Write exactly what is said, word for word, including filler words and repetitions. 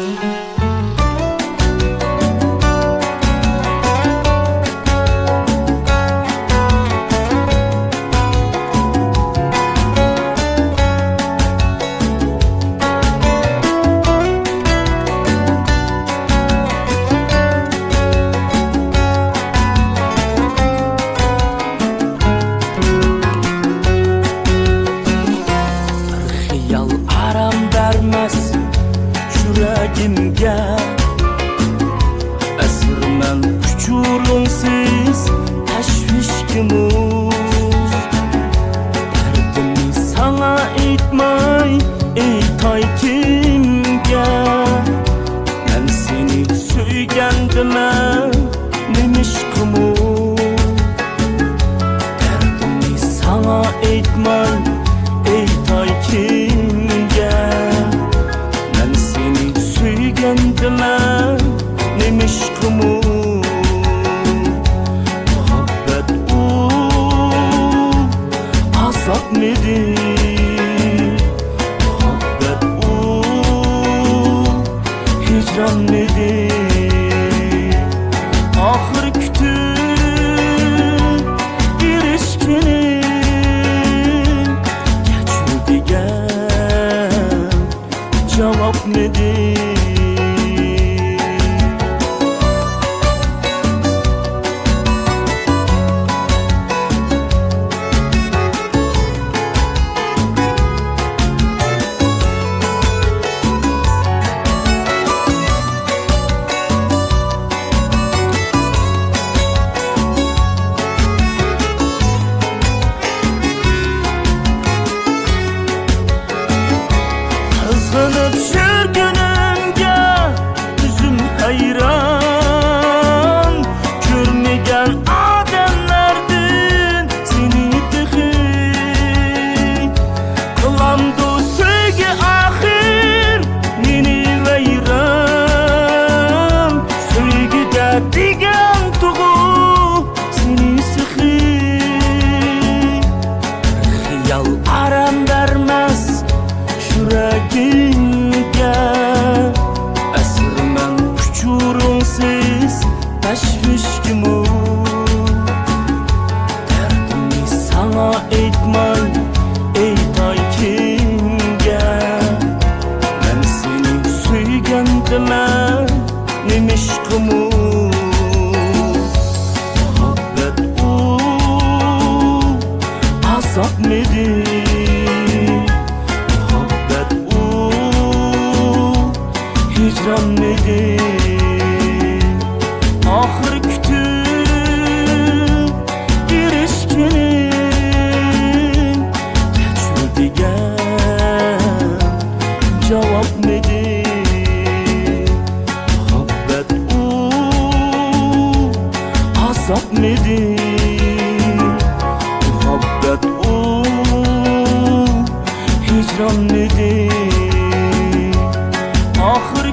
بىر خىيال ئارام بەرمەس يۈرىكىمگە. ئەسىرمەن ئۇچۇرۇڭسىز تەشۋىشكىمۇ. دەردىمنى ساڭا ئېيتماي، ئېيتاي كىمگە؟ مەن سېنى سۆيگەندىمەن، نېمىشقىمۇ؟ دەردىمنى ساڭا ئېيتماي، ئېيتاي كىمگە؟ مەن سېنى سۆيگەندىمەن، نېمىشقىمۇ؟ مۇھەببەت ئۇ ئازابمىدى؟ مۇھەببەت ئۇ ھىجرانمىدى؟ ئاخىر كۈتۈپ ئېرىشكىنىم، كەچۈر دېگەن جاۋابمىدى؟ قىزغىنىپ يۈرگىنىمگە ئۆزۈم ھەيران، كۆرمىگەن ئادەملەردىن سېنى تېخى. قىلامدۇ سۆيگۈ ئاخىر مېنى ۋەيران؟ سۆيگۈدە دېگەن تۇغۇ سېنى سېخى. خىيال ئارام بەرمەس يۈرىكىمگە. ئەسىرمەن ئۇچۇرۇڭسىز تەشۋىشكىمۇ. دەردىمنى ساڭا ئېيتماي، ئېيتاي كىمگە؟ مەن سېنى سۆيگەندىمەن، نېمىشقىمۇ؟ مۇھەببەت ئۇ ئازابمىدى؟ مۇھەببەت ئۇ ھىجرانمىدى؟ ئاخىر كۈتۈپ ئېرىشكىنىم، كەچۈر دېگەن جاۋابمىدى؟ مۇھەببەت ئۇ ئازابمىدى؟ مۇھەببەت ئۇ ھىجرانمىدى؟ ئاخىر